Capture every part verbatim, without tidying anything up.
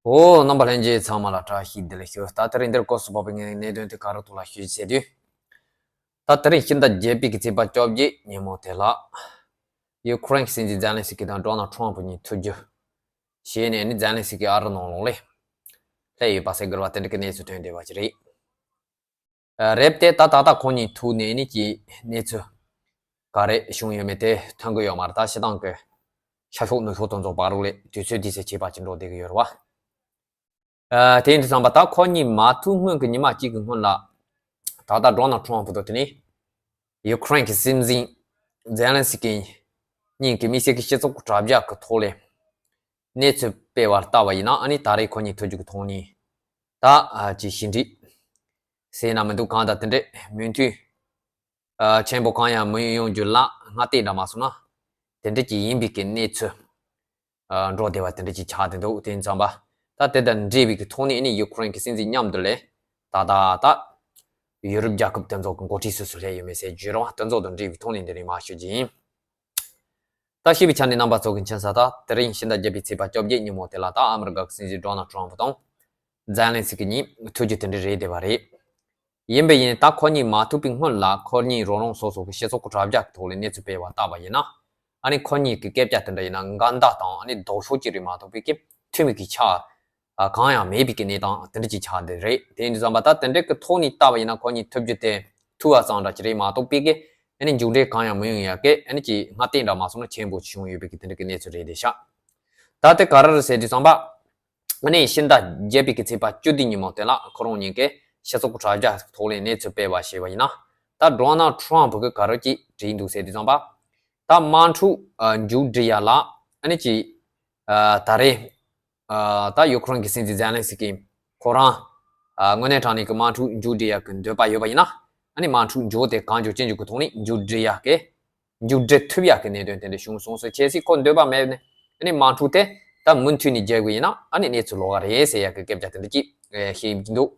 འོ། རྣམ་པ་ལྷན་རྒྱས་ཚང་མ་ལ་བཀྲ་ཤིས་བདེ་ལེགས་ཞུ། ད་དེ་རིང་འདིར་སྐོར་སུ་བབས་པའི་ངའི་གནད་དོན་དེ་ག་རེ་ཐོག་ལ་ཞུ་ཟེར་དུས། ད་དེ་རིང་ཕྱི་ཟླ་བརྒྱད་པའི་གི་ཚེས་པ་བཅོ་བརྒྱད་ཉིན་མོ་དེ་ལ། ཡུ་ཁུ་རེན་གྱི་སྲིད་འཛིན་ཛེ་ལན་སི་ཀི་དང་ཌོ་ནལ་ཊམ་ཕུ་གཉིས་ཐུག་རྒྱུ་བྱས་ནས་ནི་ཛེ་ལན་སི་ཀི་ཨ་རི་ནང་ལོགས་ལ་སླེབས་ཡོད་པ་ཟེར་དགོས་པ་དེ་འདྲ་གི་གནས་ཚུལ་ཐོན་བསྡད་པ་ཅིག་རེད། ཨ། རེད་དེ། ད་ད་ལྟ་ཁོང་གཉིས་ཐུག་ནས་ནི་ཀྱི་གནས་ཚུལ་ག་རེ་བྱུང་ཡོད་མེད་དེ་ཐོན་གི་ཡོད་མ་རེད། ད་སྤྱིར་བཏང་གི་ཤར་ཕྱོགས་ནུབ་ཕྱོགས་དེ་ཚོ་བར་རུ་ལས་དུས་ཚོད་དུས་ཚོད་བྱས་པ་ཅིག་འགྲོ་བསྡད་གི་ཡོད་རེད་བ། ཨ། དེ་ཡིན་དུས་ཙམ་པ་ད་ཁོ་གཉིས་མ་ཐུག་སྔོན་གྱི་ཉི་མ་གཅིག་གི་སྔོན་ལ། ད་ལྟ་ཌོ་ནལ་ཊམ་ཕུ་དང་དེ་ནས་ཡུ་ཁུ་རེན་གྱི་སྲིད་འཛིན་ཛེ་ལན་སི་ཀི་གཉིས་ཀྱིས་དམིགས་བསལ་གྱི་སྤྱི་ཚོགས་དྲ་རྒྱ་གི་ཐོག་ལས་གནས་ཚུལ་སྤེལ་བར་བལྟས་པ་ཡིན་ན། ཨ་ནི་ད་རེས་ཁོ་གཉིས་ཐུག་རྒྱུ་གི་ཐོག་ནས་ད་ཨ་ཅིག་ཞི་འགྲིག་ཟེར་ན་མི་འདུག་གང་ལྟར་དེ་འདྲའི་མོས་མཐུན་ཨ་ཆེན་པོ་གང་ཡང་མི་ཡོང་རྒྱུ་ལ་སྔ་ལྟས་འདྲ་མ་སོང་ན་དེ་འདྲ་ཅིག་ཡིན་པའི་གི་གནས་ཚུལ་ཨ་འགྲོ་བསྡད་པ་དེ་འདྲ་ཅིག་ཆགས་བསྡད་འདུག་དེ་ཡིན་ཙམ་པ་ད་དེ་དང་འབྲེལ་བའི་གི་ཐོག་ནས་ནི་ཡུ་ཁུ་རེན་གྱི་སྲིད་འཛིན་མཉམ་དུ་ལས་ད་ད་ད་ཡུ་རོབ་རྒྱལ་ཁབ་དེ་ཚོ་གི་འགོ་ཁྲིད་སུ་སུ་སླེབས་ཡོད་མེད་ཟེར་བརྗོད་རོགས། དེ་ཚོ་དང་འབྲེལ་བའི་ཐོག་ནས་འདི་རིང་མར་ཞུ་རྒྱུ་ཡིན། ད་ཞུས་པའི་ཆ་ནས་རྣམ་པ་ཚོ་གི་མཁྱེན་གསལ། ད་དེ་རིང་ཕྱི་ཟླ་བརྒྱད་པའི་ཚེས་པ་བཅོ་བརྒྱད་ཉིན་མོ་དེ་ལ་ད་ཨ་མི་རི་ཀ་གི་སྲིད་འཛིན་ཌོ་ནལ་ཊམ་ཕུ་དང་ཛེ་ལན་སི་ཀི་གཉིས་ཐུག་རྒྱུ་དེ་འདྲ་རེད་བསྡད་པ་རེད། ཡིན་པས་ཡིན་ད་ཁོ་གཉིས་མ་ཐུག་པའི་སྔོན་ལ་ཁོ་གཉིས་རང་རང་སོ་སོ་གི་སྤྱི་ཚོགས་ཀྱི་དྲ་རྒྱ་གི་ཐོག་ལ་གནས་ཚུལ་སྤེལ་བ་བལྟས་པ་ཡིན་ན། ཨ་ནི་ཁོ་གཉིས་ཀྱི་སྐད་ཆ་དེ་འདྲ་ཡིན་ན་འགལ་ཟླ་དང་ཨ་ནི་ལྡོག་ཕྱོགས་ཅིག་རེད་མ་གཏོགས་པའི་གི་མཐུན་མི་གི་ཆ་ཨ་གང་ཡང་མེད་པའི་གི་གནས་སྟངས་དེ་འདྲ་ཅིག་ཆགས་བསྡད་རེད། དེ་ཡིན་དུས་ཙམ་པ་ད་དེ་འདྲ་གི་ཐོག་ནས་བལྟས་པ་ཡིན་ན་ཁོ་གཉིས་ཐུག་རྒྱུ་དེ་ཐུག་པ་ཙམ་འདྲ་ཅིག་རེད་མ་གཏོགས་པའི་གི་ཨ་ནི་མཇུག་འབྲས་གང་ཡང་མི་ཡོང་ཡ་གི་ཨ་ནི་ཅིག་སྔ་ལྟས་འདྲ་མ་སོང་ན་ཆེན་པོ་བྱུང་ཡོད་པའི་གི་དེ་འདྲ་གི་གནས་ཚུལ་རེད་བསྡད་ཤག་ད་དེ་ག་རེ་རེད་ཟེར་དུས་ཙམ་པ། ཨ་ནི་ཕྱི་ཟླ་བརྒྱད་པའི་གི་ཚེས་པ་བཅུ་བདུན་ཉིན་མོ་དེ་ལ་ཁོ་རང་གཉིས་ཀས་སྤྱི་ཚོགས་དྲ་རྒྱ་ཐོག་ལས་གནས་ཚུལ་སྤེལ་བ་ཞེས་པ་ཡིན་ན། ད་ཌོ་ནལ་ཊམ་ཕུ་གིས་ག་རེ་ཅིག་བྲིས་འདུག་ཟེར་དུས་ཙམ་པ། ད་དམག་འཁྲུག་ཨ་མཇུག་སྒྲིལ་ཡ་ལ་ཨ་ནི་ཅིག་ཨ་ད་རེས་ཨ་ད་ཡུ་ཁུ་རེན་གྱི་སྲིད་འཛིན་ཛེ་ལན་སི་ཀི་ཁོ་རང་ཨ་དངོས་གནས་དྲང་གནས་ཀྱི་དམག་འཁྲུག་མཇུག་སྒྲིལ་ཡ་གི་འདོད་པ་ཡོད་པ་ཡིན་ན། ཨ་ནི་དམག་འཁྲུག་མཇུག་དེ་གང་མགྱོགས་ཅི་མགྱོགས་ཀྱི་ཐོག་ནས་མཇུག་སྒྲིལ་ཡ་གི་མཇུག་སྒྲིལ་ཐུབ་ཡག་གི་གནད་དོན་དེ་འདྲ་བྱུང་སོང་ཟེར། གལ་སྲིད་ཁོ་འདོད་པ་མེད་ནས་ཨ་ནི་དམག་འཁྲུག་དེ་ད་མུ་མཐུད་ནས་རྒྱག་དགོས་ཡིན་ན་ཨ་ནི་གནས་ཚུལ་ལོགས་ཀ་རེད་ཟེར་ཡག་གི་སྐད་ཆ་དེ་འདྲ་ཅིག་ཨེ་བཤད་ཀྱི་འདུག་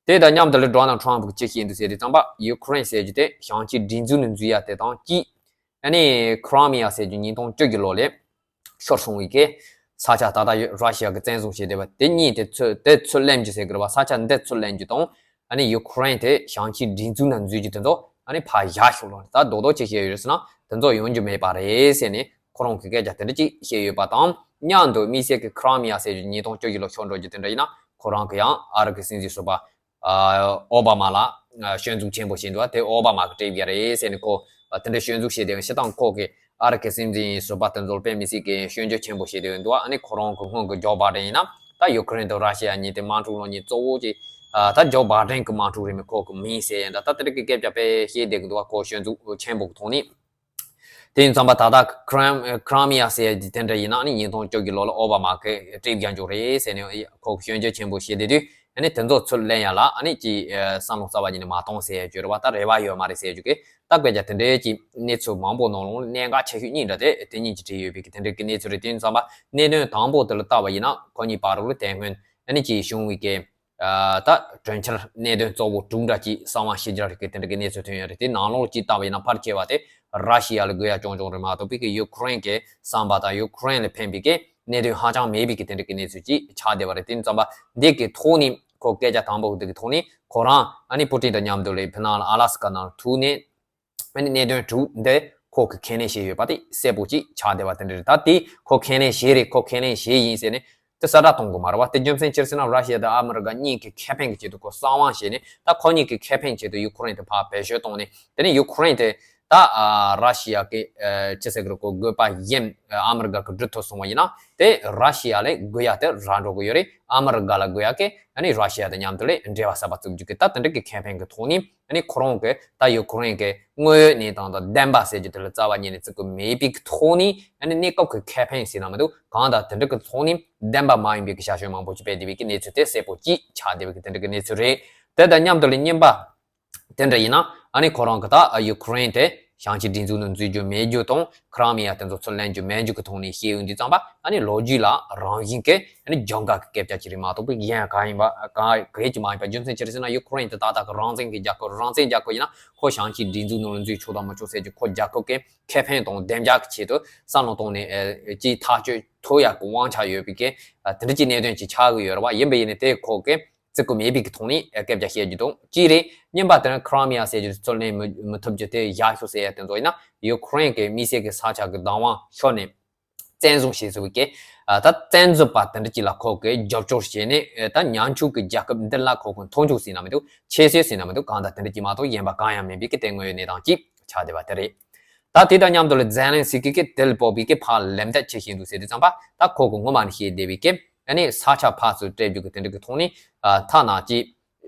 དེ་དང་མཉམ་དུ་ལ་ཌོ་ནལ་ཊམ་ཕུ་གིས་ཅི་བཤད་འདུག་ཟེར་དུས་ཙམ་པ། ཡུ་ཁུ་རེན་ཟེར་རྒྱུ་དེ་བྱང་ཆུབ་སྒྲིག་འཛུགས་ནང་འཛུལ་ཡ་དེ་དང་གཅིག་ཨ་ནི་ཁི་རི་མི་ཡ་ཟེར་རྒྱུ་ཉིས་སྟོང་བཅུ་བཞི་ལོ་ལ་ཤོར་སོང་བའི་གི་ས་ཆ་ད་ལྟ་ཡོད་ར་ཤི་ཡ་གིས་བཙན་བཟུང་བྱས་བསྡད་པ་དེ་གཉིས་དེ་ཚུར་དེ་ཚུར་ལེན་རྒྱུ་ཟེར་གི་རེད་བ། ས་ཆ་འདི་ཚུར་ལེན་རྒྱུ་དང་ཨ་ནི་ཡུ་ཁུ་རེན་དེ་བྱང་ཆུབ་སྒྲིག་འཛུགས་ནང་འཛུལ་རྒྱུ་དེ་ཚོ་ཨ་ནི་ཕར་བཞག་ཤོག་ལོ། ད་རྡོག་རྡོག་ཅིག་བཤད་ཡོད་རེད་ཟེར་ན་དེ་ཚོ་ཡོང་རྒྱུ་མེད་པ་རེད་ཟེར་ནས་ཁོ་རང་གི་སྐད་ཆ་དེ་འདྲ་ཅིག་བཤད་ཡོད་པ་དང་མཉམ་དུ། དམིགས་བསལ་གྱི་ཁི་རི་མི་ཡ་ཟེར་རྒྱུ་ཉིས་སྟོང་བཅུ་བཞི་ལོ་ཤོར་འགྲོ་རྒྱུ་དེ་འདྲ་ཡིན་ན་ཁོ་རང་གི་ཡང་ཨ་རི་གི་སྲིད་འཛིན་ཟུར་པ་ཨ་ཨོ་བྷ་མ་ལ་ཨ་སྐྱོན་འཛུགས་ཆེན་པོ་བྱས་འདུག་དེ་ཨོ་བྷ་མ་གིས་སྤྲད་པ་རེད་ཟེར་ནས་ཁོ་ཨ་དེ་འདྲ་སྐྱོན་འཛུགས་བྱས་བསྡད་ཡོད། སྤྱིར་བཏང་ཁོ་གིས་ཨ་རི་གི་སྲིད་འཛིན་ཟུར་པ་དེ་ཚོར་དཔེ་མི་སྲིད་ཀྱི་སྐྱོན་བརྗོད་ཆེན་པོ་བྱས་བསྡད་ཡོད་འདུག་ཨ་ནི་ཁོ་རང་གི་སྔོན་གྱི་ཇོ་བྷ་ཌེན་ཡིན་ན་ད་ཡུ་ཁུ་རེན་དང་ར་ཤི་ཡ་གཉིས་དེ་དམག་འཁྲུག་ལོ་གཉིས་གཙོ་བོ་ཅིག་ཨ་ད་ཇོ་བྷ་ཌེན་གྱི་དམག་འཁྲུག་རེད་མོད་ཁོ་གི་མིན་ཟེར་ཡ་འདྲ་ད་དེ་འདྲ་གི་སྐད་ཆ་དཔེ་བཤད་བསྡད་ཀྱི་འདུག་ཁོ་སྐྱོན་འཛུགས་ཆེན་པོ་གི་ཐོག་ནས། དེ་ཡིན་ཙང་པ་ད་ལྟ་ཁི་རི་ཁི་རི་མི་ཡ་ཟེར་ཡ་དེ་འདྲ་ཡིན་ན་ཨ་ནི་ཉིས་སྟོང་བཅུ་བཞི་ལོ་ལ་ཨོ་བྷ་མ་གིས་སྤྲད་རྒྱག་འཇོག་རེད་ཟེར་ནས་ཁོ་གིས་སྐྱོན་བརྗོད་ཆེན་པོ་བྱས་བསྡད་དུས་ཨ་ནི་དེ་ཚོ་ཚུར་ལེན་ཡ་ལ་ཨ་ནི་ཅིག་བསམ་བློ་རྩ་བ་ཉིད་ནས་མ་གཏོང་ཟེར་ཡ་བརྗོད་རེད་བ། ད་རེ་བ་ཡོད་མ་རེད་ཟེར་རྒྱུ་གི་ད་སྐད་ཆ་དེ་འདྲའི་ཅིག་གནས་ཚུལ་མང་པོ་ནང་ལོགས་གནད་འགག་ཆེ་ཤོས་གཉིས་འདྲ་དེ་དེ་གཉིས་ཀྱིས་བྲིས་ཡོད་པའི་གི་དེ་འདྲའི་གི་གནས་ཚུལ་རེད། དེ་ཡིན་ཙང་པ་གནད་དོན་དང་པོ་དེ་ལ་བལྟས་པ་ཡིན་ན་ཁོ་གཉིས་བར་དུ་ལ་དེ་སྔོན་ཨ་ནི་ཅིག་བྱུང་བའི་གི་ཨ་ད་གྲོས་འཆར་གནད་དོན་གཙོ་བོ་དྲུག་འདྲ་ཅིག་གསང་བ་ཕྱི་རྒྱལ་གྱི་དེ་འདྲ་གི་གནས་ཚུལ་ཐོན་ཡོད་རེད། དེ་ནང་ལོགས་ཅིག་ལྟ་བ་ཡིན་ན་ཕལ་ཆེ་བ་དེ་ར་ཤི་ཡ་ལ་དགོས་ཡ་རྐྱང་རྐྱང་རེད་མ་གཏོགས་པའི་གི་ཡུ་ཁུ་རེན་གྱི་བསམ་པ་དང་ཡུ་ཁུ་རེན་ལ་ཕན་པའི་གི་གནད་དོན་ཧ་ཅང་མེད་པའི་གི་དེ་འདྲ་གི་གནས་ཚུལ་ཅིག་ཆགས་བསྡད་པ་རེད། དེ་ཙམ་པ་འདི་གི་ཐོག་ནས་ཁོ་སྐད་ཆ་དང་པོ་འདི་གི་ཐོག་ནས་ཁོ་རང་ཨ་ནི་པུ་ཏིན་དང་མཉམ་དུ་ལ་ཕི་ནང་ལ་ཨ་ལ་སི་ཀ་ནང་ལ་ཐུག་ནས། ཨ་ནི་གནད་དོན་དྲུག་འདི་ཁོ་གིས་ཁས་ལེན་བྱས་ཡོད་པ་དེ་གསལ་པོ་ཅིག་ཆགས་བསྡད་པ་དེ་འདྲ་རེད། ད་དེ་ཁོ་ཁས་ལེན་བྱས་རེད་ཁོ་ཁས་ལེན་བྱས་ཡིན་ཟེར་ནས་དེ་གསལ་བསྒྲགས་གཏོང་དགོས་མ་རེད་བ། དེ་རྒྱུ་མཚན་ཅི་རེད་ཟེར་ན་ར་ཤི་ཡ་དང་ཨ་མི་རི་ཀ་གཉིས་ཀྱི་ཁེ་ཕན་གྱི་ཆེད་དུ་ཁོ་གསང་བ་བྱས་ནས་ད་ཁོ་གཉིས་ཀྱི་ཁེ་ཕན་ཆེད་དུ་ཡུ་ཁུ་རེན་དེ་ཕར་བེད་སྤྱོད་བཏང་ནས་དེ་ནས་ཡུ་ཁུ་རེན་དེ་ད་ཨ་ར་ཤི་ཡ་གི་ཨ་ཅི་ཟེར་གི་རེད་ཁོ་དགོས་པ་ཡིན་ཨ་མི་རི་ཀ་གི་སྒྲུབ་ཐུབ་སོང་བ་ཡིན་ན་དེ་ར་ཤི་ཡ་ལ་དགོས་ཡ་དེ་རག་འགྲོ་གི་ཡོད་རེད། ཨ་མི་རི་ཀ་ལ་དགོས་ཡ་གི་ཨ་ནི་ར་ཤི་ཡ་དང་མཉམ་དུ་ལ་འབྲེལ་བ་གསར་པ་བཙུགས་རྒྱུ་གི་ད་དེ་འདྲ་གི་ཁེ་ཕན་གི་ཐོག་ནས། ཨ་ནི་ཁོ་རང་གིས་ད་ཡུ་ཁུ་རེན་གྱི་དངོས་ཡོད་གནས་སྟངས་དང་བདེན་པ་ཟེར་རྒྱུ་དེ་ལ་རྩ་བ་ཉིད་ནས་བརྩི་གི་མེད་པའི་ཐོག་ནས། ཨ་ནི་གནས་སྐབས་ཀྱི་ཁེ་ཕན་ཟེར་ན་མི་འདུག་གང་ལྟར་དེ་འདྲ་གི་ཐོག་ནས་བདེན་པ་མ་ཡིན་པའི་གི་བྱ་སྤྱོད་མང་པོ་ཅིག་སྤེལ་བསྡད་པའི་གི་གནས་ཚུལ་དེ་གསལ་པོ་ཅིག་ཆགས་བསྡད་པའི་གི་དེ་འདྲ་གི་གནས་ཚུལ་རེད། དེ་དང་མཉམ་དུ་ལ་གཉིས་པ་དེ་འདྲ་ཡིན་ན་ཨ་ནི་ཁོ་རང་གིས་ད་ཡུ་ཁུ་རེན་དེ་ ཞིང་ཆེན་སྒྲིག་འཛུགས་ནང་འཛུལ་རྒྱུ་མེད་རྒྱུ་དང་ཁི་རི་མི་ཡ་དེ་ཚོ་ཚུར་ལེན་རྒྱུ་མེད་རྒྱུ་གི་ཐོག་ནས་བཤད་ཡོང་དུས་ཙམ་པ། ཨ་ནི་ལོ་རྒྱུས་ལ་རང་བཞིན་གྱི་ཨ་ནི་རྒྱང་ག་གི་སྐད་ཆ་ཅིག་རེད་མ་གཏོགས་པའི་གཞན་གང་ཡིན་པ་གང་གི་ཅིག་མ་ཡིན་པ། རྒྱུ་མཚན་ཅི་རེད་ཟེར་ན། ཡུ་ཁུ་རེན་དེ་ད་ལྟ་གི་རང་བཙན་གྱི་རྒྱལ་ཁབ། རང་བཙན་རྒྱལ་ཁབ་ཡིན་ན་ཁོ་ཞིང་ཆེན་སྒྲིག་འཛུགས་ནང་ལ་འཛུལ་ཆོག་དང་མི་ཆོག་ཟེར་རྒྱུ། ཁོ་རྒྱལ་ཁབ་ཀྱི་ཁེ་ཕན་དང་བདེ་འཇགས་ཀྱི་ཆེད་དུ་བསམ་བློ་བཏང་ནས་ཨ་ཅིག་ཐག་གཅོད་ཐུབ་ཡག་གི་དབང་ཆ་ཡོད་པའི་གི་ཨ་དེ་འདྲ་ཅིག་གནད་དོན་ཅིག་ཆགས་ཀྱི་ཡོད་རེད་བ། ཡིན་པ་ཡིན་ནའི་དེ་ཁོ་གི་བརྩི་གི་མེད་པའི་གི་ཐོག་ནས་སྐད་ཆ་བཤད་རྒྱུ་དང་གཅིག་རེད། གཉིས་པ་དེ་ནི་ཁི་རི་མི་ཡ་ཟེར་རྒྱུ་ཚུར་ལེན་མི་མི་ཐུབ་རྒྱུ་དེ་བཞག་ཤོག་ཟེར་ཡ་དེ་ཚོ་ཡིན་ན། ཡུ་ཁུ་རེན་གི་དམིགས་བསལ་གི་ས་ཆ་གི་བདག་དབང་ཤོར་ནས་བཙན་བཟུང་བྱས་ཚུལ་གི་ཨ་ད་བཙན་འཛུལ་པ་དེ་འདྲ་ཅིག་ལ་ཁོ་གི་རྒྱབ་སྐྱོར་བྱས་ནས་ཨ་ད་ཉམ་ཆུང་གི་རྒྱལ་ཁབ་འདི་ལ་ཁོ་གི་མཐོང་ཆུང་ཟེར་ན་མི་འདུག་ཁྱད་གསོད་ཟེར་ན་མི་འདུག་གང་ལྟར་དེ་འདྲ་ཅིག་མ་གཏོགས་གཞན་པ་གང་ཡང་མེད་པའི་གི་དེ་དངོས་ཡོད་གནས་སྟངས་ཅིག་ཆགས་བསྡད་པ་དེ་རེད། ད་དེ་དང་མཉམ་དུ་ལ་ཛེ་ལན་སི་ཀི་གིས་དེ་ལ་དཔག་པའི་གི་ཕར་ལན་འདེབས་བྱེད་བཞིན་འདུག་ཟེར་དུས་ཙམ་པ། ད་ཁོ་གི་སྔོན་མ་ནས་བཤད་བསྡད་པའི་གི་ཨ་ནི་ས་ཆ་ཕར་ཚུར་སྤྲད་རྒྱུ་གི་དེ་འདྲ་གི་ཐོག་ནས་ཨ་ཐ་ན་ཅིག་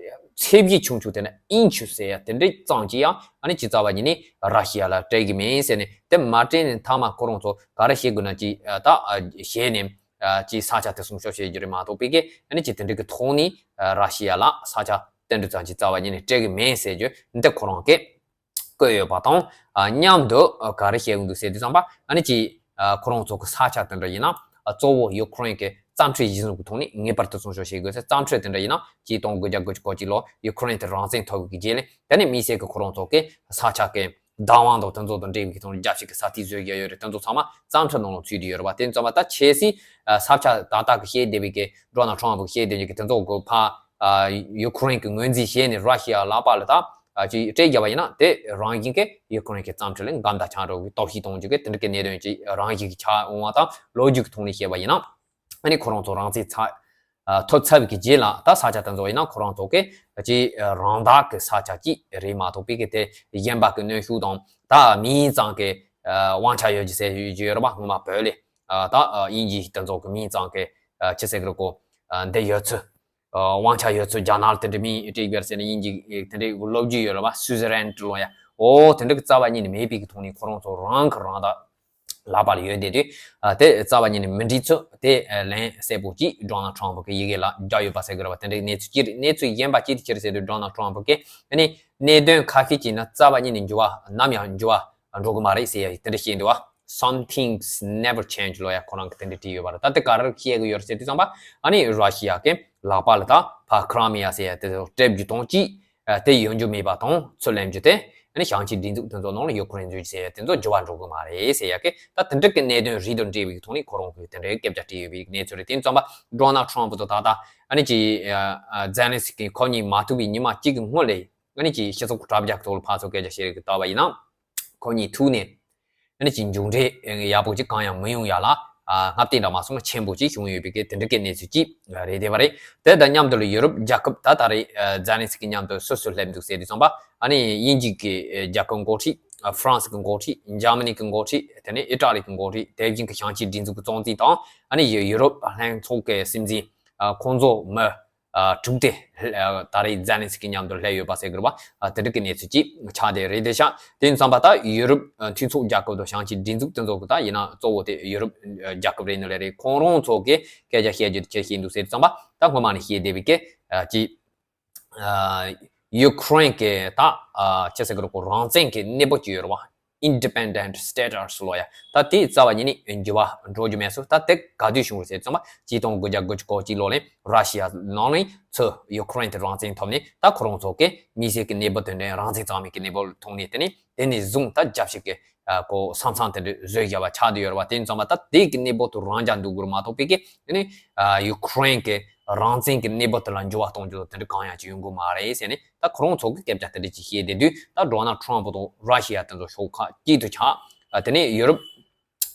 ཚད་གཞི་ཆུང་ཆུང་དེ་ནི་ཨིན་ཆི་ཟེར་ཡ་དེ་འདྲ་ཙམ་ཅིག་ཡང་ཨ་ནི་ཅིག་རྩ་བ་ཉིད་ནས་ར་ཤི་ཡ་ལ་སྤྲད་གི་མིན་ཟེར་ནས། དེ་མ་སྤྲད་ནས་མཐའ་མ་ཁོ་རང་ཚོ་ག་རེ་བྱེད་དགོས་ན་ཅིག་ཨ་ད་ཨ་བྱས་ནས་ཨ་ཅིག་ས་ཆ་དེ་སྲུང་སྐྱོབ་བྱེད་རྒྱུ་རེད་མ་གཏོགས་པའི་གི་ཨ་ནི་ཅིག་དེ་འདྲ་གི་ཐོག་ནས་ཨ་ར་ཤི་ཡ་ལ་ས་ཆ་དེ་འདྲ་ཙམ་ཅིག་རྩ་བ་ཉིད་ནས་སྤྲད་གི་མིན་ཟེར་རྒྱུ་འདི་ཁོ་རང་གིས་བཀོད་ཡོད་པ་དང་། ཨ་མཉམ་དུ་ཨ་ག་རེ་བཤད་གི་འདུག་ཟེར་དུས་ཙམ་པ། ཨ་ནི་ཅིག་ཨ་ཁོ་རང་ཚོ་གི་ས་ཆ་དེ་འདྲ་ཡིན་ན་ཨ་གཙོ་བོ་ཡུ་ཁུ་རེན་གི་རྩ་ཁྲིམས་གཞི་བཟུང་གི་ཐོག་ནས་ངེས་པར་དུ་སྲུང་སྐྱོབ་བྱེད་དགོས་ཟེར། རྩ་ཁྲིམས་དེ་འདྲ་ཡིན་ན་ཆིག་སྟོང་དགུ་བརྒྱ་དགུ་བཅུ་གོ་གཅིག་ལོ་ཡུ་ཁུ་རེན་དེ་རང་བཙན་ཐོབ་པའི་རྗེས་ལ་དེ་ནས་དམིགས་བསལ་གི་ཁོ་རང་ཚོ་གི་ས་ཆ་གི་བདག་དབང་དང་དེ་ཚོ་དང་འབྲེལ་བའི་གི་ཐོག་ནས་རྒྱབ་བཤིག་གི་ས་ཐིག་བཟོས་ཡ་ཡོད་རེད། དེ་ཚོ་ཚང་མ་རྩ་ཁྲིམས་ནང་ལ་ཚུད་བསྡད་ཡོད་རེད་བ། དེ་ཚང་མ་ད་ཆབ་སྲིད་ཨ་ས་ཆ་ད་ལྟ་གི་བཤད་བསྡད་པའི་གི་ཌོ་ནལ་ཊམ་ཕུ་བཤད་བསྡད་པའི་གི་དེ་ཚོ་གི་ཕ་ཨ་ཡུ་ཁུ་རེན་གི་ངོས་འཛིན་བྱས་ནས་ར་ཤི་ཡ་ལག་པ་ལ་ད་ཨ་ཅིག་སྤྲད་བརྒྱབ་པ་ཡིན་ན། དེ་རང་བཞིན་གྱིས་ཡུ་ཁུ་རེན་གྱི་རྩ་ཁྲིམས་ལ་འགལ་ཟླ་ཆགས་འགྲོ་གི་གཏོར་བཤིག་གཏོང་རྒྱུ་གི་དེ་འདྲ་གི་གནད་དོན་ཅིག་རང་བཞིན་གྱིས་ཆགས་འོང་བ་དང་། ལོ་རྒྱུས་ཀྱི་ཐོག་ནས་བཤད་པ་ཡིན་ན། ཨ་ནི་ཁོ་རང་ཚོ་རང་བཙན་ཚ་ཨ་ཐོབ་ཚར་བའི་གི་རྗེས་ལ་ད་ས་ཆ་དེ་ཚོ་ཡིན་ན་ཁོ་རང་ཚོ་གི་ཅིག་རང་བདག་གི་ས་ཆ་ཅིག་རེད་མ་གཏོགས་པའི་གི་དེ་གཞན་པ་གི་གནོན་ཤུགས་དང་ད་མིང་ཙམ་གི་ཨ་དབང་ཆ་ཡོད་རྒྱུ་ཟེར་ཡོད་རྒྱུ་ཡོད་རེད་པ། སྔོན་མ་བོད་ལ་ཨ་ད་ཨ་དབྱིན་ཇི་དེ་ཚོ་གི་མིང་ཙམ་གི་ཨ་ཅི་ཟེར་གི་རེད་གོ། ཨ་འདི་ཡོད་ཚུལ། ཨ་དབང་ཆ་ཡོད་ཚུལ། རྒྱ་ནག་ལ་དེ་འདྲའི་མིང་སྤྲད་ཡོད་ཟེར་ནས་དབྱིན་ཇི་དེ་འདྲའི་ལོ་རྒྱུས་ཡོད་རེད་པ། སུའུ་ཛི་ལན་ཌི་ལོ་ཡ། འོ་དེ་འདྲ་གི་རྩ་བ་ཉིད་ནས་མེད་པའི་གི་ཐོག་ནས་ཁོ་རང་ཚོ་རང་གི་རང་ད་ལག་པ་ལ་ཡོད་བསྡད་དུས། ཨ་དེ་རྩ་བ་ཉིད་ནས་མི་འགྲིག་ཚུལ་དེ་ཨ་ལན་གསལ་པོ་ཅིག་ཌོ་ནལ་ཊམ་ཕུ་གི་ཡི་གེ་ལ་བརྒྱབ་ཡོད་པ་ཟེར་གི་རེད་པ། དེ་འདྲའི་གནས་ཚུལ་ཅིག་རེད། གནས་ཚུལ་གཞན་པ་ཅིག་དེ་ཅི་རེད་ཟེར་དུས། ཌོ་ནལ་ཊམ་ཕུ་གིས་ཨ་ནི་གནད་དོན་ཁ་ཤས་ཅིག་ན་རྩ་བ་ཉིད་ནས་འགྱུར་བ་ནམ་ཡང་འགྱུར་བ་འགྲོ་གི་མ་རེད་ཟེར་ཡ་དེ་འདྲ་བཤད་འདུག་བ། Some things never change ལོ་ཡ་ཁོ་རང་གིས་དེ་འདྲ་བྲིས་ཡོད་པ་རེད། ད་དེ་ག་རེ་བཤད་གི་ཡོད་རེད་ཟེར་དུས་ཙམ་པ། ཨ་ནི་ར་ཤི་ཡ་གི་ལག་པ་ལ་ད་ཕར་ཁི་རི་མི་ཡ་ཟེར་ཡ་དེ་ཚོ་སྤྲད་རྒྱུ་དང་གཅིག་ཨ་དེ་ཡོང་རྒྱུ་མེད་པ་དང་ཚུར་ལེན་རྒྱུ་དེ། ཨ་ནི་ཞིང་ཆེན་སྒྲིག་འཛུགས་དེ་ཚོ་ནང་ལ་ཡུ་ཁུ་རེན་འཛུལ་རྒྱུ་ཟེར་ཡ་དེ་ཚོ་འགྱུར་བ་འགྲོ་གི་མ་རེད་ཟེར་ཡ་གི་ད་དེ་འདྲ་གི་གནད་དོན་རིགས་དང་འབྲེལ་བའི་ཐོག་ནས་ཁོ་རང་གིས་དེ་འདྲའི་སྐད་ཆ་བྲིས་ཡོད་པའི་གནས་ཚུལ་རེད། དེ་ཙམ་པ་ཌོ་ནལ་ཊམ་ཕུ་དང་ད་ལྟ་ཨ་ནི་ཅིག་ཨ་ཨ་ཛེ་ལན་སི་ཀི་ཁོ་གཉིས་མ་ཐུག་པའི་ཉི་མ་གཅིག་གི་སྔོན་ལ་ཨ་ནི་ཅིག་སྤྱི་ཚོགས་དྲ་རྒྱ་གི་ཐོག་ལ་ཕར་ཚུར་སྐད་ཆ་བཤད་རེས་ཀྱི་ལྟ་བ་ཡིན་ན། ཁོ་གཉིས་ཐུག་ནས་ཨ་ནི་ཅིག་མཇུག་འབྲས་ཡག་པོ་ཅིག་གང་ཡང་མི་ཡོང་ཡ་ལ་ཨ་སྔ་ལྟས་འདྲ་མ་སོང་ན་ཆེན་པོ་ཅིག་བྱུང་ཡོད་པའི་གི་དེ་འདྲ་གི་གནས་ཚུལ་ཅིག་རེད་བསྡད་པ་རེད། དེ་དང་མཉམ་དུ་ལ་ཡུ་རོབ་རྒྱལ་ཁབ་ད་ད་རེས་ཨ་ཛེ་ལན་སི་ཀི་མཉམ་དུ་སུ་སུ་སླེབས་འདུག་ཟེར་དུས་ཙམ་པ། ཨ་ནི་དབྱིན་ཇི་གི་ཨ་རྒྱལ་ཁབ་འགོ་ཁྲིད། ཨ་ཧྥ་རན་སི་གི་འགོ་ཁྲིད། འཇར་མ་ནི་གི་འགོ་ཁྲིད། དེ་ནས་ཨི་ཏྲ་ལི་གི་འགོ་ཁྲིད། དེ་བཞིན་གྱི་ཞིང་ཆེན་སྒྲིག་འཛུགས་ཀྱི་གཙོ་འཛིན་དང་། ཨ་ནི་ཡུ་ཡུ་རོབ་ལྷན་ཚོགས་ཀྱི་སྲིད་འཛིན་ཨ་ཁོང་ཚོ་མི་ཨ་དྲུག་དེ་ཨ་ད་རེས་ཛེ་ལན་སི་ཀི་མཉམ་དུ་སླེབས་ཡོད་པ་ཟེར་གི་རེད་པ། ཨ་དེ་འདྲ་གི་གནས་ཚུལ་ཅིག་ཆགས་བསྡད་རེད། དེ་ཤག་དེ་ཡིན་ཙམ་པ་ད་ཡུ་རོབ་ཨ་མཐུན་ཚོགས་རྒྱལ་ཁབ་དང་ཞིང་ཆེན་སྒྲིག་འཛུགས་དེ་ཚོ་གི་ད་ཡིན་ན་གཙོ་བོ་དེ་ཡུ་རོབ་ཨ་རྒྱལ་ཁབ་རེད་ནི་ལས་རེད། ཁོང་རང་ཚོ་གི་སྐད་ཆ་བཤད་རྒྱུ་དེ་ཁྱེད་བཤད་འདུག་ཟེར་ཙམ་པ། ད་སྔོན་མ་ནས་བཤད་བསྡད་པའི་གི་ཨ་ཅིག་ཨ་ཡུ་ཁུ་རེན་གྱི་ད་ཨ་ཅི་ཟེར་གི་རེད་གོ། རང་བཙན་གྱི་གནས་བབ་ཅིག་ཡོད་རེད་བ། Independent Status ལོ་ཡ། ད་དེ་རྩ་བ་ཉིད་ནས་འགྱུར་བ་འགྲོ་རྒྱུ་མེད་སོང་། ད་དེ་ག་དུས་བྱུང་རེད་ཟེར་ཙམ་པ། ཆིག་སྟོང་དགུ་བརྒྱ་དགུ་བཅུ་གོ་གཅིག་ལོ་ལ་ར་ཤི་ཡ་ནང་ནས་ཚུར་ཡུ་ཁུ་རེན་དེ་རང་བཙན་ཐོབ་ནས། ད་ཁོ་རང་ཚོ་གི་མི་སེར་གྱི་གནས་བབ་དེ་འདྲ་རང་བཙན་གཙང་མའི་གི་གནས་བབ་ཐོག་ནས། དེ་ནས་དེ་ནས་བཟུང་ད་རྒྱབ་བཤིག་གི་ཨ་གོ་ས་མཚམས་དེ་འདྲ་བཟོས་བཞག་པ་ཆགས་བསྡད་ཡོད་རེད་བ། དེ་ཡིན་ཙང་མ་ད་དེ་གི་གནས་བབ་དེ་རང་འཇགས་འདུག་དགོས་རེད་མ་གཏོགས་པའི་གི་ཨ་ནི་ཨ་ཡུ་ཁུ་རེན་གི་རང་བཙན་གི་གནས་བབ་དེ་ལ་འགྱུར་བ་གཏོང་རྒྱུ་དེ་འདྲ་གང་ཡང་ཅིག་ཡོང་གི་མ་རེད་ཟེར་ནས། ད་ཁོ་རང་ཚོ་གི་སྐད་ཆ་དེ་འདྲ་ཅིག་བཤད་བསྡད་དུས། ད་ཌོ་ནལ་ཊམ་ཕུ་དང་ར་ཤི་ཡ་དེ་ཚོ་ཤོག་ཁག་གཅིག་ཏུ་ཆགས། ཨ་དེ་ནས་ཡུ་རོབ་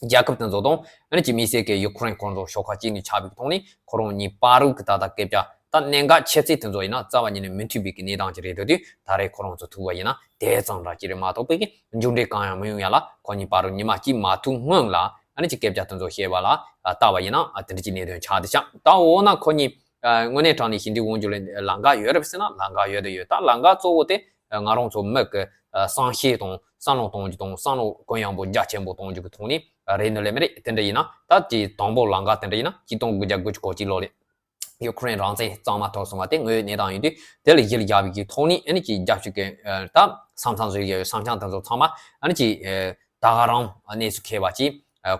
རྒྱལ་ཁབ་དེ་ཚོ་དང་ཨ་ནི་ཅིག་དམིགས་བསལ་གི་ཡུ་ཁུ་རེན་ཁོ་རང་ཚོ་ཤོག་ཁག་གཅིག་ནས་ཆགས་པའི་ཐོག་ནས། ཁོ་རང་གཉིས་བར་དུ་གི་ད་ལྟ་སྐད་ཆ་ད་གནད་འགག་ཆེ་ཚད་དེ་ཚོ་ཡིན་ན་རྩ་བ་ཉིད་ནས་མི་མཐུན་པའི་གི་གནས་སྟངས་ཅིག་རེད་འདུག་དུས། ད་རེས་ཁོ་རང་ཚོ་ཐུག་པ་ཡིན་ན་དེ་ཙམ་ར་ཅིག་རེད་མ་གཏོགས་པའི་གི་མཇུག་འབྲས་གང་ཡང་མི་ཡོང་ཡ་ལ། ཁོ་གཉིས་བར་དུ་ཉི་མ་གཅིག་མ་ཐུག་སྔོན་ལ་ཨ་ནི་ཅིག་སྐད་ཆ་དེ་ཚོ་བཤད་པ་ལ་ཨ་བལྟས་པ་ཡིན་ན། ཨ་དེ་འདྲ་ཅིག་གནད་དོན་ཆགས་བསྡད་ཤག་ད་འོ་ན་ཁོ་གཉིས་ཨ་དངོས་གནས་དྲང་གནས་ཞི་འགྲིག་ཡོང་རྒྱུ་ལ་ལམ་ཁ་ཡོད་རེད་ཟེར་ན་ལམ་ཁ་ཡོད་དང་ཡོད། ད་ལམ་ཁ་གཙོ་བོ་དེ་ཨ་ང་རང་ཚོ་མི་གི་ཨ་བསམ་ཤེས་དང་བསམ་བློ་གཏོང་རྒྱུ་དང་བསམ་བློ་གུ་ཡངས་པོ་རྒྱ་ཆེན་པོ་གཏོང་རྒྱུ་གི་ཐོག་ནས་ཨ་རེད་ནི་ལས་མི་རེད། དེ་འདྲ་ཡིན་ན་ད་དེ་དང་པོ་ལམ་ཁ་དེ་འདྲ་ཡིན་ན་ཆིག་སྟོང་དགུ་བརྒྱ་དགུ་བཅུ་གོ་གཅིག་ལོ་ལ་ ཡུ་ཁུ་རེན་རང་བཙན་གཙང་མ་ཐོབ་སོང་བ་དེ་དངོས་ཡོད་གནས་སྟངས་ཡིན་དུས། དེ་ལ་གཞི་ལ་རྒྱག་པའི་གི་ཐོག་ནས་ཨ་ནི་ཅིག་རྒྱབ་སྐྱོར་གྱི་ད་ས་མཚམས་བཟོས་ཡོད་ས་མཚམས་དེ་ཚོ་ཚང་མ་ཨ་ནི་ཅིག་ད་ག་རང་གནས་སུ་འཁེལ་བ་ཅིག་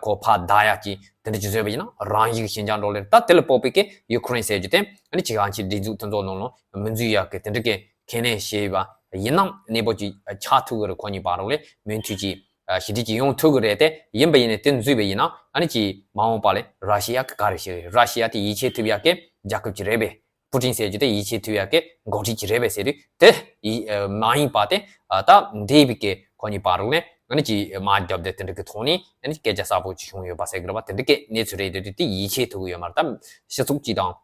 ཁོ་ཕར་བདའ་ཡག་ཅིག་དེ་འདྲ་ཅིག་བཟོས་པ་ཡིན་ན་རང་ཡིག་ཞི་འཇགས་འགྲོ་ལེ། ད་དེ་ལ་དཔག་པའི་གི་ཡུ་ཁུ་རེན་ཟེར་རྒྱུ་དེ་ཨ་ནི་ཅིག་ཨང་ཆི་སྒྲིག་འཛུགས་དེ་ཚོ་ནང་ལ་མི་འཛུལ་ཡག་གི་དེ་འདྲ་གི་ཁས་ལེན་བྱས་པ་ཡིན་ན་གནས་བབ་ཅིག་ཆགས་ཐུབ་ཀྱི་རེད། ཁོ་གཉིས་བར་ལ་མོས་མཐུན་ཅིག་ཞི་བདེ་ཅིག་ཡོང་ཐུབ་ཀྱི་རེད། དེ་ཡིན་པ་ཡིན་ནའི་དེ་འཛུལ་བ་ཡིན་ན་ཨ་ནི་ཅིག་མ་འོངས་པ་ལ་ར་ཤི་ཡ་གི་ག་རེ་བྱེད་རེད། ར་ཤི་ཡ་དེ་ཡིད་ཆེས་ཐུབ་ཡག་གི་རྒྱལ་ཁབ་ཅིག་རེད་པས། པུ་ཏིན་ཟེར་རྒྱུ་དེ་ཡིད་ཆེས་ཐུབ་ཡག་གི་འགོ་ཁྲིད་ཅིག་རེད་པས་ཟེར་དུས་དེ་ཡི་མ་ཡིན་པ་དེ་ད་འདས་པའི་གི་ཁོ་གཉིས་བར་ལ་ནས་ཨ་ནི་ཅིག་དམག་རྒྱབ་དེ་དེ་འདྲ་གི་ཐོག་ནས་ཨ་ནི་སྐད་ཆ་གསལ་པོ་ཅིག་བྱུང་ཡོད་པ་ཟེར་གི་རེད་པ། དེ་འདྲ་གི་གནས་ཚུལ་རེད། དེ་དུས་དེ་ཡིད་ཆེས་ཐུབ་གི་ཡོད་མ་རེད། ད་སྤྱི་ཚོགས་ཅིག་དང་།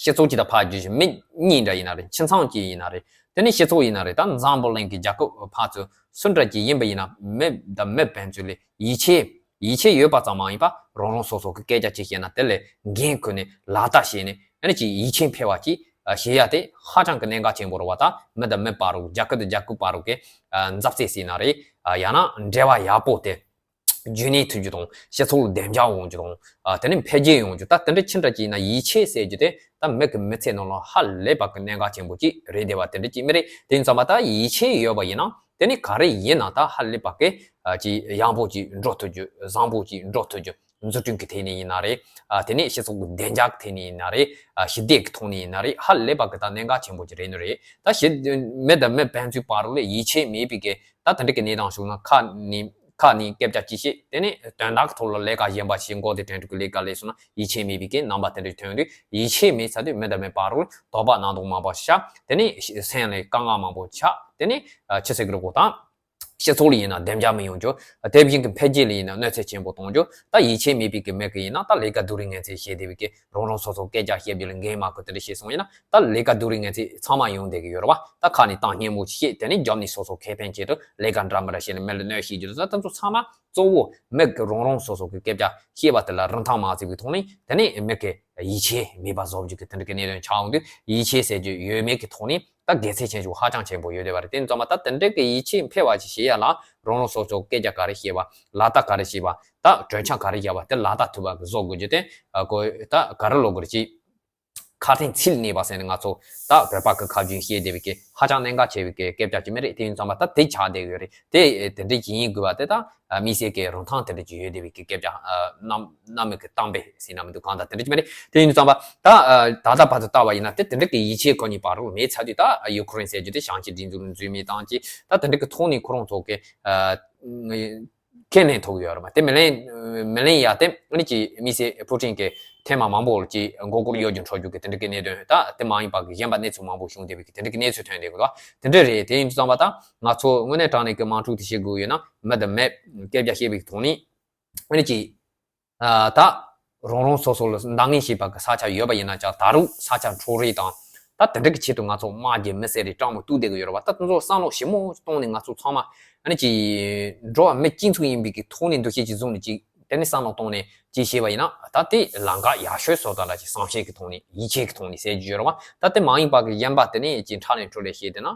སྤྱི་ཚོགས་ཀྱི་ད་ཕར་བརྒྱུད་བཞིན་མི་གཉིས་འདྲ་ཡིན་ན་རེད། ཁྱིམ་ཚང་གཅིག་ཡིན་ན་རེད། དེ་ནས་སྤྱི་ཚོགས་ཡིན་ན་རེད། ད་འཛམ་བུ་གླིང་གི་རྒྱལ་ཁབ་ཕར་ཚུར་སུ་འདྲ་ཅིག་ཡིན་པ་ཡིན་ན་མི་དང་མི་ཕན་ཚུན་ལ་ཡིད་ཆེས་ཡིད་ཆེས་ཡོད་པ་ཙམ་མ་ཡིན་པ་རང་རང་སོ་སོ་གི་སྐད་ཆ་ཅིག་བཤད་ན་དེ་ལ་འགན་ཁུར་ནས་ལག་བསྟར་བྱས་ནས་ཨ་ནི་ཅིག་ཡིད་ཆེས་འཕེལ་བ་ཅིག་བྱེད་ཡ་དེ་ཧ་ཅང་གི་གནད་འགག་ཆེན་པོ་རེད་བ། ད་མི་དང་མི་བར་རུ་རྒྱལ་ཁབ་དང་རྒྱལ་ཁབ་བར་རུ་གི་མཛའ་བརྩེ་ཟེར་ན་རེད། ཡང་ན་འབྲེལ་བ་ཡག་པོ་དེ། རྒྱུན་གནས་ཐུབ་རྒྱུ་དང་སྤྱི་ཚོགས་ལ་བདེ་འཇགས་ཡོང་རྒྱུ་དང་། ཨ་དེ་ནས་འཕེལ་རྒྱས་ཡོང་རྒྱུ། ད་དེ་འདྲ་ཅི་འདྲ་ཅིག་ཡིན་ན་ཡིད་ཆེས་ཟེར་རྒྱུ་དེ་ད་མི་གི་མི་ཚེ་ནང་ལ་ཧ་ལས་པ་གི་གནད་འགག་ཆེན་པོ་ཅིག་རེད་བསྡད་པ་དེ་འདྲ་ཅིག་མི་རེད། དེ་ཡིན་ཙང་མ་ད་ཡིད་ཆེས་ཡོད་པ་ཡིན་ན་དེ་ནི་ག་རེ་ཡིན་ན་ད་ཧ་ལས་པ་གི་ཨ་ཅིག་ཡག་པོ་ཅིག་འགྲོ་ཐུབ་རྒྱུ། བཟང་པོ་ཅིག་འགྲོ་ཐུབ་རྒྱུ། འཛུགས་སྐྲུན་གི་ཐད་ནས་ཡིན་ན་རེད། ཨ་དེ་ནས་སྤྱི་ཚོགས་ཀྱི་བདེ་འཇགས་ཀྱི་ཐད་ནས་ཡིན་ན་རེད། ཨ་ཞི་བདེ་གི་ཐོག་ནས་ཡིན་ན་རེད། ཧ་ལས་པ་གི་ད་གནད་འགག་ཆེན་པོ་ཅིག་རེད་ནི་རེད། ད་ཞི་མི་དང་མི་ཕན་ཚུན་བར་ལ་ཡིད་ཆེས་མེད་པའི་གི་ད་དེ་འདྲ་གི་གནས་སྟངས་བྱུང་ན་ཁ་ནས་ཁ་ནས་སྐད་ཆ་ཅིག་བཤད། དེ་ནས་དོན་དག་གི་ཐོག་ལ་ལས་ཀ་གཞན་པ་ཞིག་མགོ་དེ་དྲན་དུས་ཀྱི་ལས་ཀ་ལས་སོང་ན་ཡིད་ཆེས་མེད་པའི་གི་རྣམ་པ་དེ་འདྲ་ཐོན་དུས་ཡིད་ཆེས་མེད་ཚར་དུས་མི་དང་མི་བར་ལ་དོགས་པ་སྣ་ཚོགས་མང་པོ་ཆགས། དེ་ནས་སེམས་ལ་དཀའ་ངལ་མང་པོ་ཆགས། དེ་ནས་ཨ་ཆི་ཟེར་གི་རེད་གོ་ད། སྤྱི་ཚོགས་ལ་ཡིན་ན་བདེ་འཇགས་མི་ཡོང་རྒྱུ། དེ་བཞིན་གྱི་འཕེལ་རྒྱས་ལ་ཡིན་ན་གནོད་འཚེ་ཆེན་པོ་གཏོང་རྒྱུ། ད་ཡིད་ཆེས་མེད་པའི་གི་མི་གི་ཡིན་ན་ད་ལས་ཀ་སྡུག་རུས་ངན་ཚད་བྱེད་བསྡད་པའི་གི་རང་རང་སོ་སོ་སྐད་ཆ་བཤད་རྒྱུ་ལ་འགན་མ་ཁུར་དེ་འདྲ་བྱས་སོང་ཡིན་ན་ད་ལས་ཀ་སྡུག་རུས་ངན་ཚད་ཚང་མ་ཡོང་བསྡད་ཀྱི་ཡོད་རེད་བ། ད་ཁ་ནས་གཏམ་སྙན་མོ་ཞིག་བཤད། དེ་ནས་རྒྱབ་ནས་སོ་སོ་ཁེ་ཕན་ཆེད་དུ་ལས་ཀ་འདྲ་མི་འདྲ་བྱས་ནས་མི་ལ་གནོད་བྱེད་རྒྱུ་དང་ད་དེ་ཚོ་ཚང་མ་གཙོ་བོ་མི་གི་རང་རང་སོ་སོ་གི་སྐད་ཆ་བཤད་པ་དེ་ལ་རིན་ཐང་མ་བརྩི་བའི་ཐོག་ནས་དེ་ནས་མི་གི་ཡིད་ཆེས་མེད་པ་བཟོ་རྒྱུ་གི་དེ་འདྲ་གི་གནད་དོན་ཆགས་འོང་དུས་ཡིད་ཆེས་ཟེར་རྒྱུ་ཡོད་མེད་ཀྱི་ཐོག་ནས། ད་དགེ་མཚན་ཆེན་པོ་ཧ་ཅང་ཆེན་པོ་ཡོད་བསྡད་པ་རེད། དེ་ཡིན་ཙང་མ་ད་དེ་འདྲའི་གི་ཡིད་ཆེས་འཕེལ་བ་ཞིག་བྱེད་ཡ་ལ་རང་རང་སོ་སོ་སྐད་ཆ་ག་རེ་བཤད་པ། ལག་བསྟར་ག་རེ་བྱེད་པ། ད་གྲོས་འཆར་ག་རེ་བཞག་པ་དེ་ལག་བསྟར་ཐུབ་པ་གི་བཟོ་དགོས་རྒྱུ་དེ་ཨ་ཁོ་ད་ག་རེ་ལོ་དགོས་རེད་ཅིག་ཁ་དན་ཚིག་གནས་པ་ཟེར་ནས་ང་ཚོ་ད་བོད་པ་གི་ཁ་རྒྱུན་བཤད་བསྡད་པའི་གི་ཧ་ཅང་གནད་འགག་ཆེ་བའི་གི་སྐད་ཆ་ཅིག་མ་རེད། དེ་ཡིན་ཙང་མ་ད་དེ་ཆགས་བསྡད་ཡོད་རེད། དེ་དེ་འདྲའི་ཡིན་དགོས་པ་དེ་ད་དམིགས་བསལ་གྱི་རིན་ཐང་དེ་འདྲ་ཅིག་ཡོད་བསྡད་པའི་གི་སྐད་ཆ་ཨ་གནམ་གནམ་མེད་ཀྱི་གཏམ་དཔེ་ཟེར་ན་མི་འདུག་གང་ལྟར་དེ་འདྲ་ཅིག་མ་རེད། དེ་ཡིན་ཙང་པ་ད་ཨ་ད་ལྟ་བར་དུ་ལྟ་བ་ཡིན་ན་དེ་དེ་འདྲ་གི་ཡིད་ཆེས་ཁོ་གཉིས་བར་རུ་མེད་ཚར་དུས་ད་ཡུ་ཁུ་རེན་ཟེར་རྒྱུ་དེ་བྱང་ཕྱོགས་སྒྲིག་འཛུགས་ལ་འཛུལ་མེད་བཏང་ཅིག་ད་དེ་འདྲ་གི་ཐོག་ནས་ཁོ་རང་ཚོ་གི་ཨ་ཁས་ལེན་ཐུབ་ཡོད་རེད་མ། དེ་མི་ལེན་མི་ལེན་ཡ་དེ་ཨ་ནི་ཅིག་དམིགས་བསལ་ཕུ་ཀྲིན་གི་ཐེངས་མ་མང་པོ་ཅིག་མགོ་སྐོར་གཡོ་སྒྱུ་འཕྲོག་རྒྱུ་གི་དེ་འདྲ་གི་གནད་དོན་ད་དེ་མ་ཡིན་པ་གི་གཞན་པ་གནས་ཚུལ་མང་པོ་བྱུང་བསྡད་པའི་གི་དེ་འདྲ་གི་གནས་ཚུལ་ཐོན་བསྡད་གི་འདུག་དེ་འདྲ་རེད། དེ་ཡིན་དུས་ཙམ་པ་ད་ང་ཚོ་དངོས་གནས་དྲང་གནས་གི་དམག་འཁྲུག་དེ་བྱེད་དགོས་ཡོད་ན་མི་དང་མི་སྐད་ཆ་བཤད་པའི་གི་ཐོག་ནས། ཨ་ནི་ཅིག་ཨ་ད་རང་རང་སོ་སོ་ལ་འདང་ངེས་ཤེས་པ་གི་ས་ཆ་ཡོད་པ་ཡིན་ན་ཀྱང་ད་རུང་ས་ཆ་འཕྲོག་རེས་དང་ད་དེ་འདྲ་གི་ཆེད་དུ་ང་ཚོ་དམག་རྒྱག་མི་སེར་རེ་སྤྲང་མོ་གཏུག་བསྡད་གི་ཡོད་རེད་བ། ད་དེ་ཚོ་བསམ་བློ་ཞིབ་མོ་བཏང་ནས་ང་ཚོ་ཚང་མ་ཨ་ནི་ཅིག་འགྲོ་བ་མི་གཅིག་མཚུངས་ཡིན་པའི་གི་ཐོག་ནས་འདུ་ཤེས་ཅིག་བཟུང་ནས་ཅིག་དེ་ནས་བསམ་བློ་བཏང་ནས་ཅིག་བྱས་པ་ཡིན་ན་ད་དེ་ལམ་ཁ་ཡག་ཤོས་བཟོ་ད་འདྲ་ཅིག་བསམ་ཤེས་གི་ཐོག་ནས་ཡིད་ཆེས་གི་ཐོག་ནས་ཟེར་རྒྱུ་ཡོད་རེད་བ། ད་དེ་མ་ཡིན་པ་གི་གཞན་པ་དེ་ནས་ཅིག་འཕྲ་ལེན་འཕྲུལ་ལས་བྱས་དེ་ན།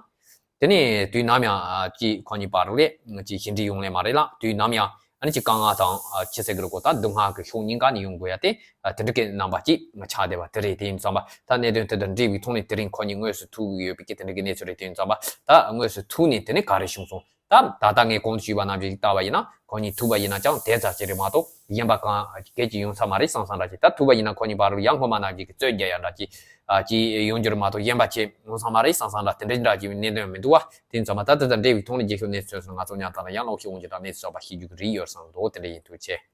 དེ་ནས་དུས་ནམ་ཡང་ཅིག་ཁོ་གཉིས་བར་ལས་ཅིག་ཞི་འགྲིག་ཡོང་ལེ་མ་རེད་ལ། དུས་ནམ་ཡང་ཨ་ནི་ཅིག་དཀའ་ངལ་དང་ཅི་ཟེར་གི་རེད་གོ་ད་སྡུག་བསྔལ་གི་ཕྱོགས་གཉིས་ཀ་ནས་ཡོང་དགོས་ཡ་དེ་དེ་འདྲ་གི་རྣམ་པ་ཅིག་ཆགས་བསྡད་པ་དེ་རེད། དེ་ཡིན་ཙང་པ་ད་གནད་དོན་དེ་དང་འབྲེལ་བའི་ཐོག་ནས་དེ་རིང་ཁོ་གཉིས་དངོས་སུ་ཐུག་གི་ཡོད་པའི་གི་དེ་འདྲ་གི་གནས་ཚུལ་རེད། དེ་ཡིན་ཙང་པ་ད་དངོས་སུ་ཐུག་ནས་དེ་ནས་ག་རེ་བྱུང་སོང་། ད་ད་ལྟ་ངས་གོང་དུ་ཞུས་པ་ནང་བཞིན་ལྟ་བ་ཡིན་ན་ཁོ་གཉིས་ཐུག་པ་ཡིན་ན་ཅང་དེ་ཙམ་ཅིག་རེད་མ་གཏོགས་གཞན་པ་གང་གལ་ཅིག་ཡོང་ས་མ་རེད་བསམ་བསམ་འདྲ་ཅིག་ད་ཐུག་པ་ཡིན་ན་ཁོ་གཉིས་བར་ལ་ཡང་སྔོན་མ་ནང་བཞིན་གི་རྩོད་རྒྱག་ཡ་འདྲ་ཅིག་ཨ་ཅིག་ཡོང་རྒྱུ་རེད་མ་གཏོགས་གཞན་པ་ཅིག་ཡོང་ས་མ་རེད་བསམ་བསམ་འདྲ་དེ་འདྲ་འདྲ་ཅིག་གནད་དོན་མི་འདུག་བ། དེ་ཡིན་ཙང་མ་ད་དེ་དང་འབྲེལ་བའི་ཐོག་ནས་རྗེས་ཤུལ་གནས་ཚུལ་སོགས་ང་ཚོ་ཉག་ཐང་ལ་ཡང་ལོག་ཤོད་འོང་རྒྱུ་དང་གནས་ཚུལ་གསར་པ་ཤེས་རྒྱུ་གི་རེ་ཡོད་བསམ་འདུག་དེ་འདྲ་ཡིན། ཐུགས་རྗེ་ཆེ།